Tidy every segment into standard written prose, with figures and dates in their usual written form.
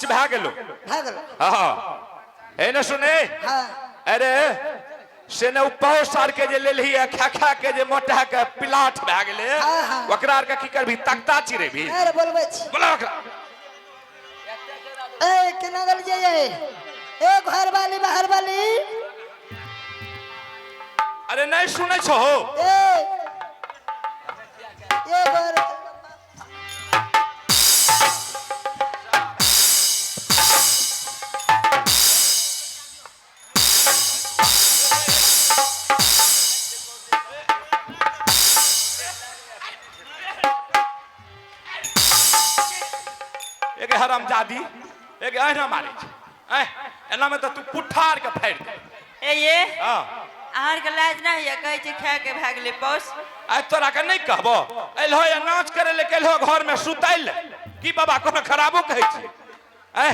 नाच भए गेलो। भए गेलो। हाँ, हे ने सुने। हाँ। अरे से ने पौ सार के जे लेलही है, खा खा के जे मोटा के पिलाट भए गेलै। हाँ, हाँ। ओकरा आर के की करबी? तख्ता चिरेबी? अरे बोलबै छी। बोला ओकरा। ए केना गेल जे ए घर वाली बाहर वाली। अरे नहीं सुनै छहो। ए ए घर एक हरामजादी एक एहिना मारै छै। ऐ एना में तऽ तू पुठार के फाड़ि दे। ए ये। हाँ। अहाँके लाज नहि होइए? कहै छै खाए के भए गेलै पौस। आइ तोरा के नहि कहबो, एलहो या नाच करे ले केलहो घर में सुतै ले की बाबा कोनो खराबो कहै छै? ऐ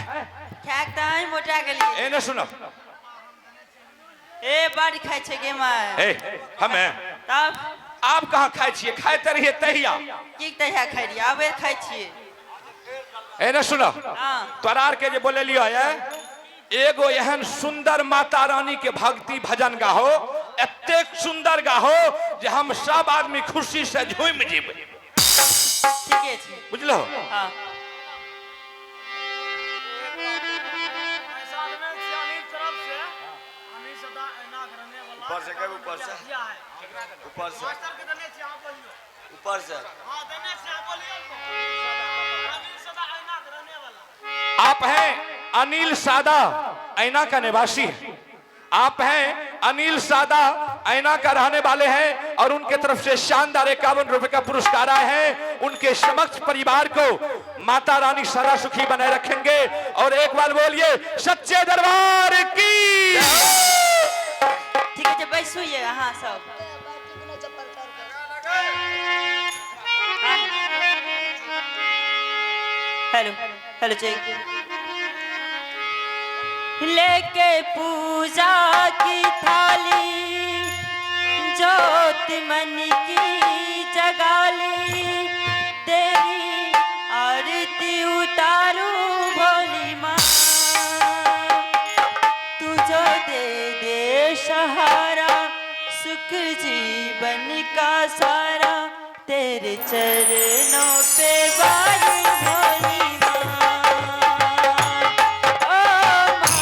खाए के तऽ अहीं मोटा गेलियै। एने सुनो। ए बड खाइ छै गे माय। ए हमे तब आब कहाँ खाइ छियै? खाइते रहियै तहिया। की तहिया खाइ रहियै? आबे खाइ छियै। एने सुनो। हाँ। तोरा आर के जे बोलेलियो है, एगो एहन सुंदर माता रानी के भक्ति भजन गाहो, एतेक सुंदर गाहो जे हम सब आदमी खुशी से झूमि जीबै। ठीके छै। बुझलो? हाँ। ऊपर से कहू, ऊपर से, ऊपर से, ऊपर से। आप हैं अनिल सादा ऐना का निवासी है। आप हैं अनिल सादा ऐना का रहने वाले हैं और उनके तरफ से शानदार 51 रुपए का पुरस्कार आए हैं। उनके समक्ष परिवार को माता रानी सदा सुखी बनाए रखेंगे। और एक बार बोलिए सच्चे दरबार की। ठीक है, बैसू ये अहाँ सब। Hello hello check. लेके पूजा की थाली ज्योत मन की जगाली, तेरी आरती उतारू भोली माँ, तू जो दे दे सहारा, सुख जीवन का सारा, तेरे चरणों पे वारू भोली माँ। ओ माँ, ओ माँ,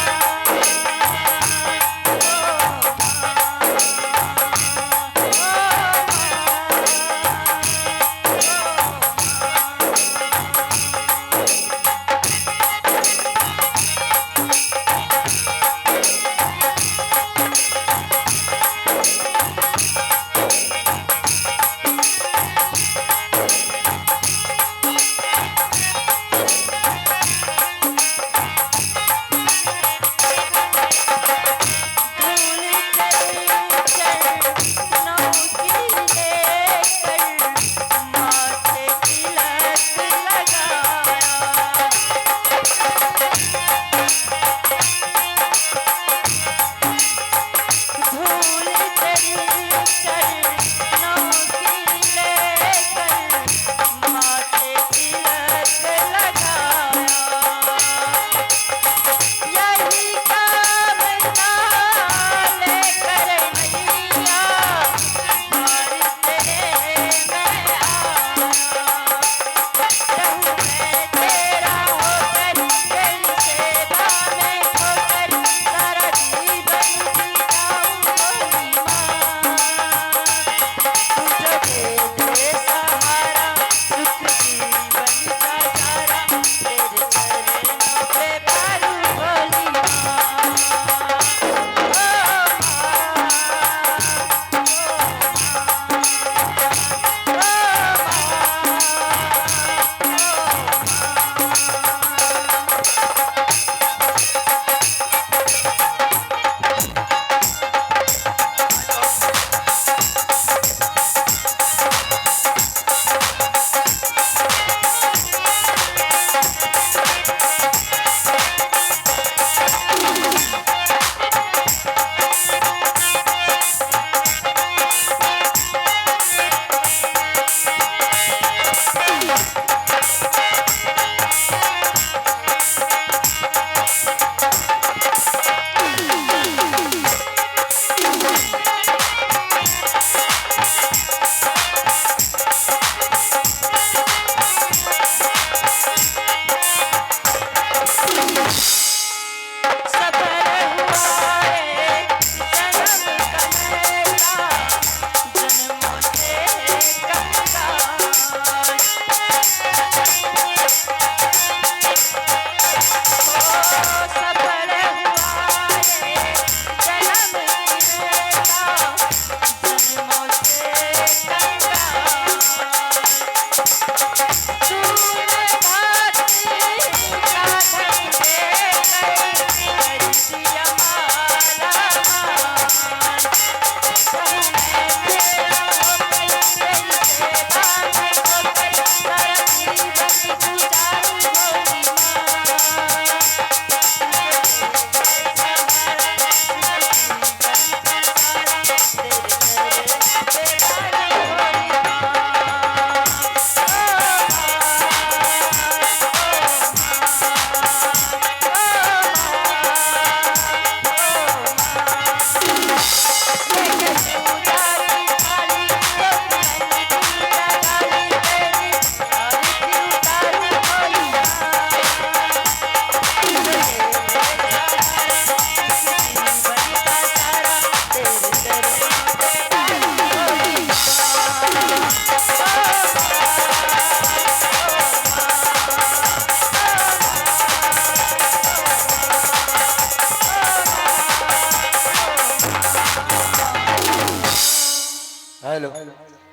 हेलो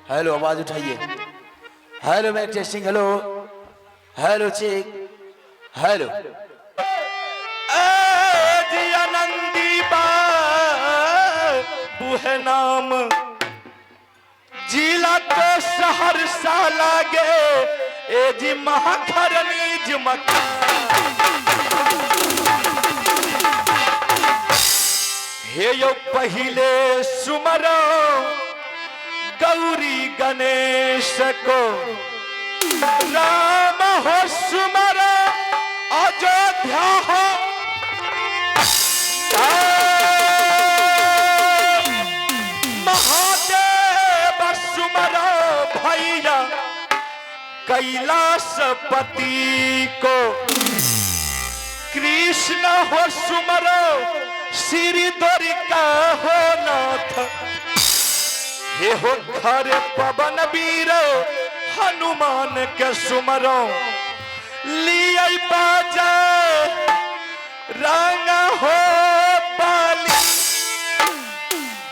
हेलो, आवाज उठाइए। Hello mic testing, hello hello check, hello. जी आनंदी बाबू है नाम, जिला तो सहरसा लागे, ए जी महाखरनी जमक। हे यो पहिले सुमरो गौरी गणेश को, राम हो सुमरो अयोध्या हो, महादेव सुमरो भैया कैलाशपति को, कृष्ण हो सुमरो श्री द्वारिका हो नाथ, हे हो घर पवन वीर हनुमान के सुमरो, लिया बाजा रंग हो बाली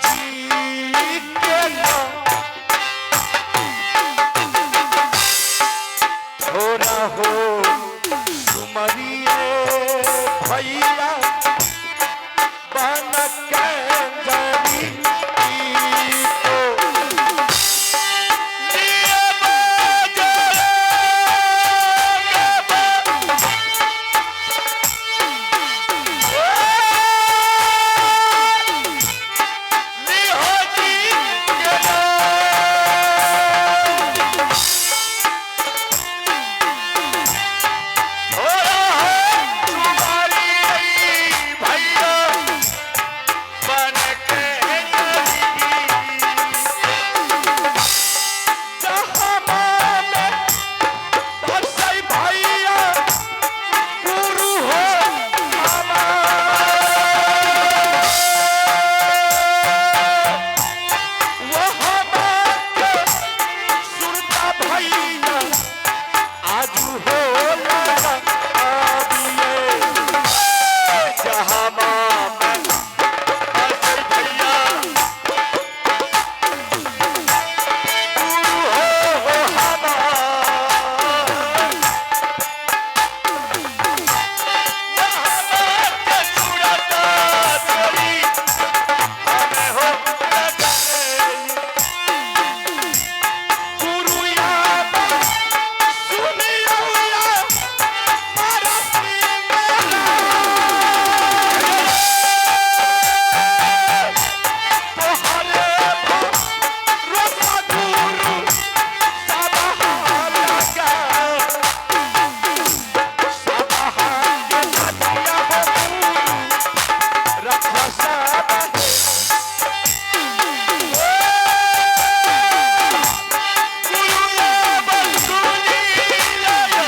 जी के नाम। थोड़ा हो सुमरिए भैया बन कंजरी को, लिए बाजा रंग लिहो जी के नाम। थोड़ा हो तुम्हारी भैया बन के जहाँ में बसई भैया गुरु हो हमार। वहाँ के सुरता भैया आजू हो लगा आबिए। जहाँ में बसई भैया गुरु हो हमार। वहाँ के सुरता तोरी हमें हो लगाई। गुरु याद सुनियो या मारा सिंगला। तोहरे भरोसा गुरु सबहा लगा। सबहा के नदिया हो गुरु रखा सब गुरु या बंसुरी लाया।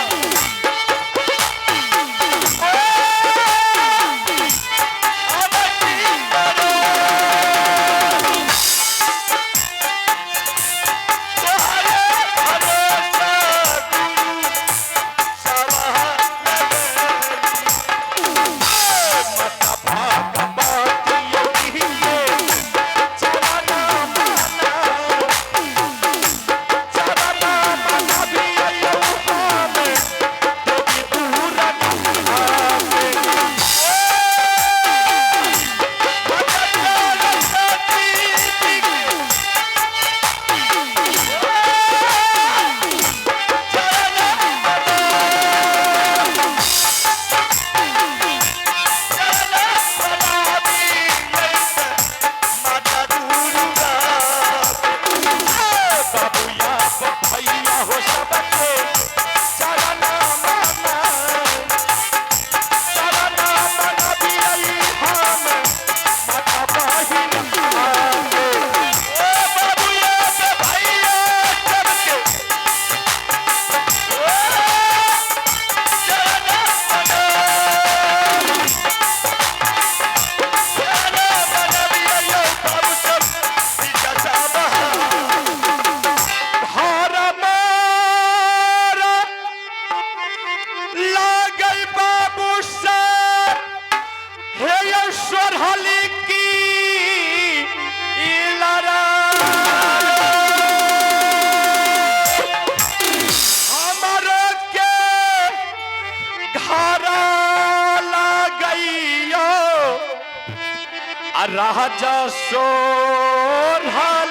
लागल बाबू से हे ईश्वर हली की ई लड़ाई। आ राजा सोरहल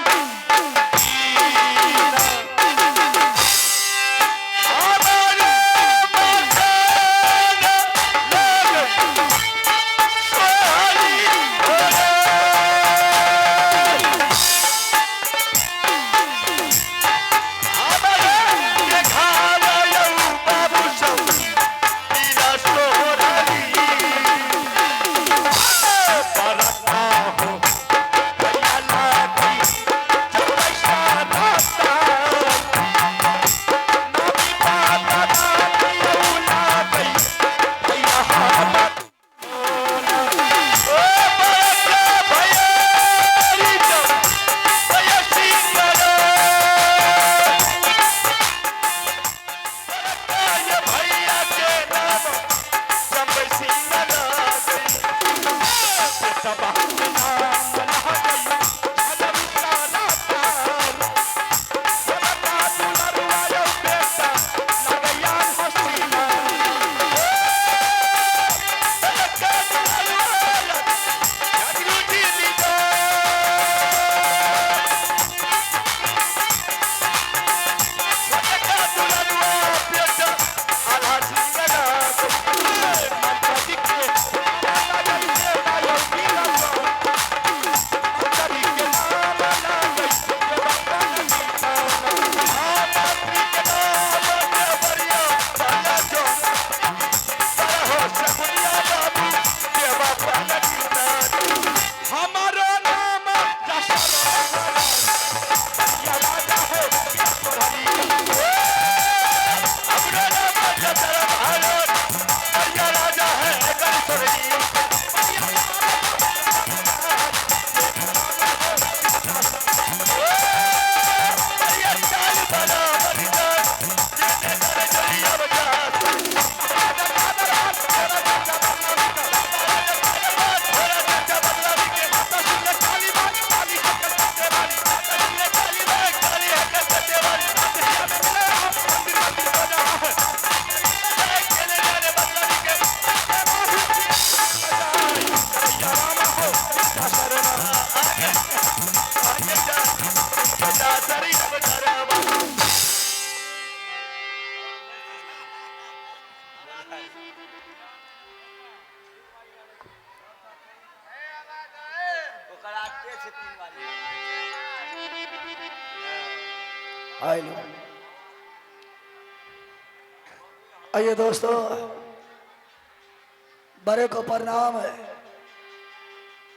हमारो नाम हेलो आइए दोस्तों, बड़े को प्रणाम है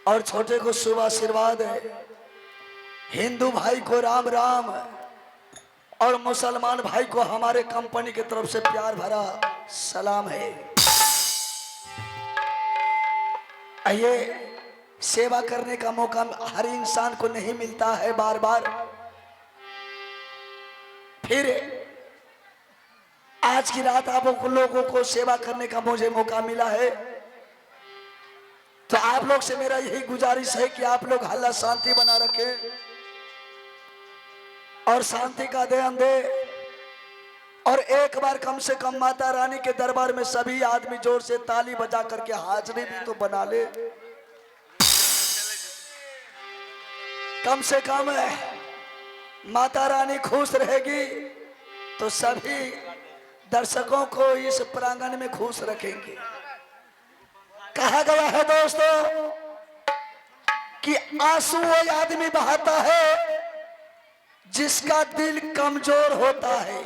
और छोटे को शुभ आशीर्वाद है। हिंदू भाई को राम राम है और मुसलमान भाई को हमारे कंपनी की तरफ से प्यार भरा सलाम है। आइए, सेवा करने का मौका हर इंसान को नहीं मिलता है बार बार। फिर आज की रात आप लोगों को सेवा करने का मुझे मौका मिला है, तो आप लोग से मेरा यही गुजारिश है कि आप लोग हल्ला शांति बना रखें और शांति का ध्यान दे और एक बार कम से कम माता रानी के दरबार में सभी आदमी जोर से ताली बजा करके हाजिरी भी तो बना ले। कम से कम माता रानी खुश रहेगी तो सभी दर्शकों को इस प्रांगण में खुश रखेंगे। कहा गया है दोस्तों कि आंसू वो आदमी बहाता है जिसका दिल कमजोर होता है।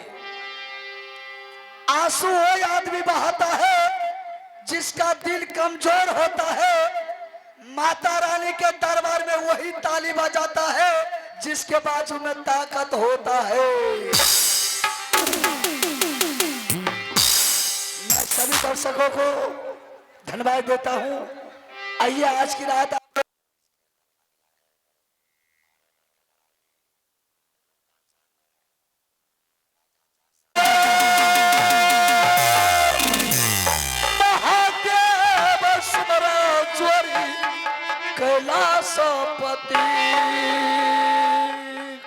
आंसू वो आदमी बहाता है जिसका दिल कमजोर होता है। माता रानी के दरबार में वही ताली बजाता है जिसके बाजू में ताकत होता है। मैं सभी दर्शकों को धन्यवाद देता हूं। आइए आज की रात महादेव सुंदरेश्वरी कैलाशपति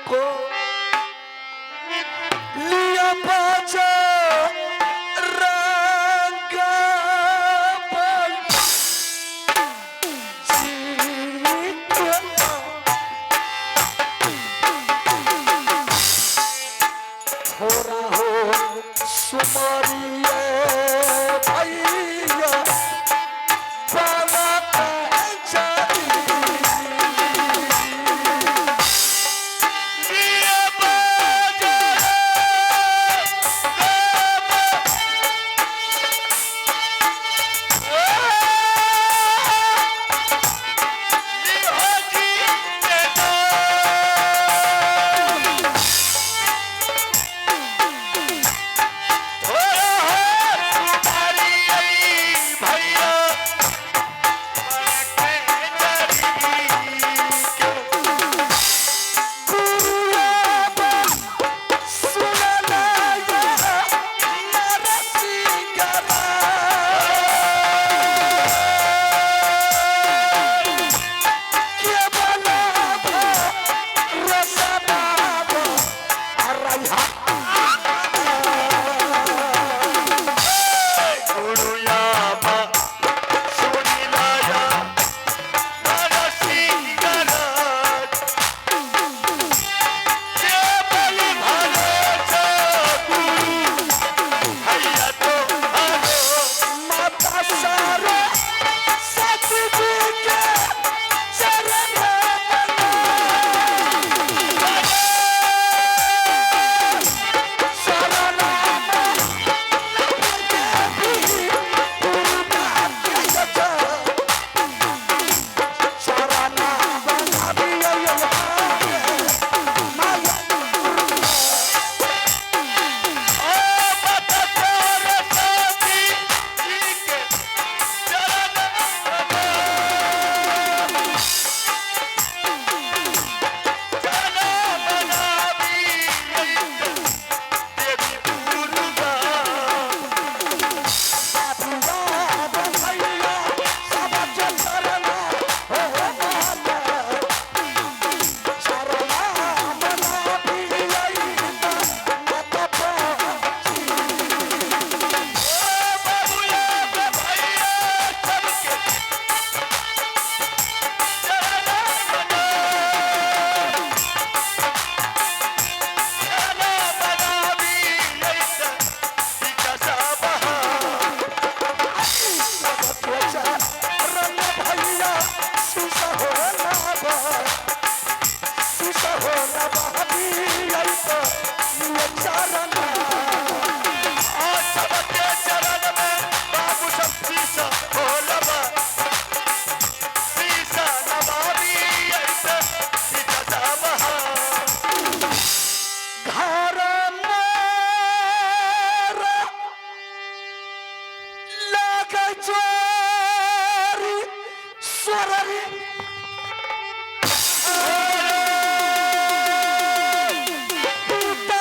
को लिया बाजा रंग जी।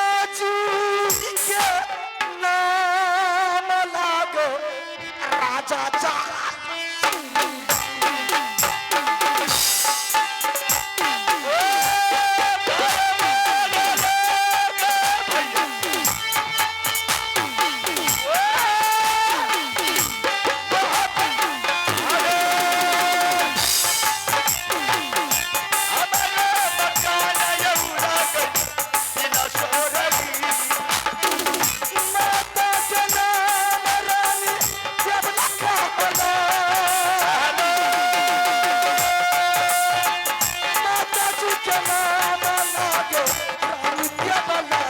पिताजी के नाम लागो राजा जा। माता के नाम रानी देवला कहला। माता जी के नाम लागो रानी देवला।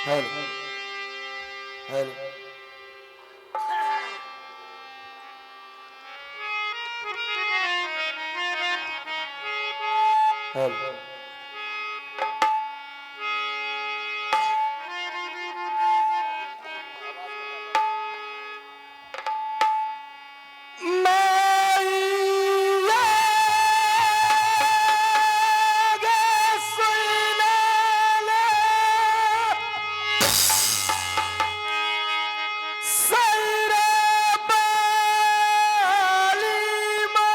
Hello hello hello. मैया गे सुन ले। सैरा बाली माँ।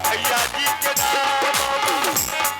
भैया जी के नाम